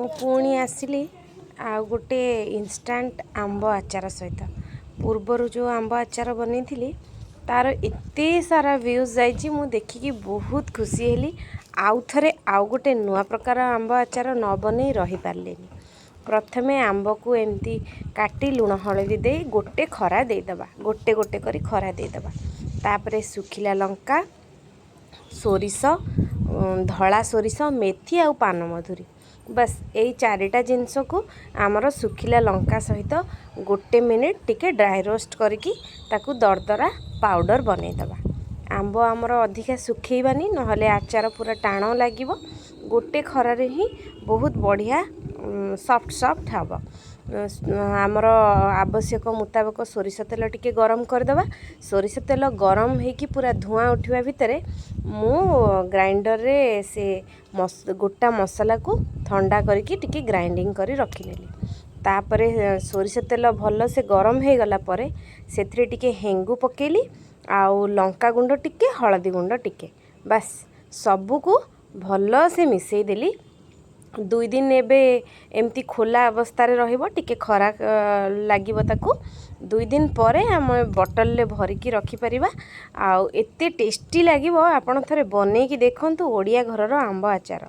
ମୁଁ ପୁଣି ଆସିଲି ଆଉ ଗୋଟେ ଇନଷ୍ଟାଣ୍ଟ ଆମ୍ବ ଆଚାର ସହିତ। ପୂର୍ବରୁ ଯେଉଁ ଆମ୍ବ ଆଚାର ବନେଇଥିଲି, ତାର ଏତେ ସାରା ଭ୍ୟୁଜ୍ ଯାଇଛି, ମୁଁ ଦେଖିକି ବହୁତ ଖୁସି ହେଲି। ଆଉ ଥରେ ଆଉ ଗୋଟେ ନୂଆ ପ୍ରକାର ଆମ୍ବ ଆଚାର ନ ବନେଇ ରହିପାରିଲିନି। ପ୍ରଥମେ ଆମ୍ବକୁ ଏମିତି କାଟି ଲୁଣ ହଳଦୀ ଦେଇ ଗୋଟେ ଖରା ଦେଇଦେବା, ଗୋଟେ ଗୋଟେ କରି ଖରା ଦେଇଦେବା। ତାପରେ ଶୁଖିଲା ଲଙ୍କା, ସୋରିଷ, ଧଳା ସୋରିଷ, ମେଥି ଆଉ ପାନମଧୁରୀ, ବାସ୍ ଏଇ ଚାରିଟା ଜିନିଷକୁ ଆମର ଶୁଖିଲା ଲଙ୍କା ସହିତ ଗୋଟେ ମିନିଟ୍ ଟିକେ ଡ୍ରାଏ ରୋଷ୍ଟ କରିକି ତାକୁ ଦରଦରା ପାଉଡ଼ର ବନେଇଦେବା। ଆମ୍ବ ଆମର ଅଧିକା ଶୁଖେଇବାନି, ନହେଲେ ଆଚାର ପୁରା ଟାଣ ଲାଗିବ। ଗୋଟେ ଖରାରେ ହିଁ ବହୁତ ବଢ଼ିଆ ସଫ୍ଟ ସଫ୍ଟ ହେବ। ଆମର ଆବଶ୍ୟକ ମୁତାବକ ସୋରିଷ ତେଲ ଟିକେ ଗରମ କରିଦେବା। ସୋରିଷ ତେଲ ଗରମ ହେଇକି ପୁରା ଧୂଆଁ ଉଠିବା ଭିତରେ ମୁଁ ଗ୍ରାଇଣ୍ଡରରେ ସେ ଗୋଟା ମସଲାକୁ ଥଣ୍ଡା କରିକି ଟିକେ ଗ୍ରାଇଣ୍ଡିଙ୍ଗ କରି ରଖିନେଲି। ତାପରେ ସୋରିଷ ତେଲ ଭଲସେ ଗରମ ହେଇଗଲା ପରେ ସେଥିରେ ଟିକେ ହେଙ୍ଗୁ ପକେଇଲି ଆଉ ଲଙ୍କା ଗୁଣ୍ଡ ଟିକେ, ହଳଦୀ ଗୁଣ୍ଡ ଟିକେ, ବାସ୍ ସବୁକୁ ଭଲସେ ମିଶାଇ ଦେଲି। 2 ଦିନ ଏବେ ଏମିତି ଖୋଲା ଅବସ୍ଥାରେ ରହିବ, ଟିକେ ଖରା ଲାଗିବ ତାକୁ। 2 ଦିନ ପରେ ଆମେ ବଟଲରେ ଭରିକି ରଖିପାରିବା ଆଉ ଏତେ ଟେଷ୍ଟି ଲାଗିବ। ଆପଣ ଥରେ ବନେଇକି ଦେଖନ୍ତୁ ଓଡ଼ିଆ ଘରର ଆମ୍ବ ଆଚାର।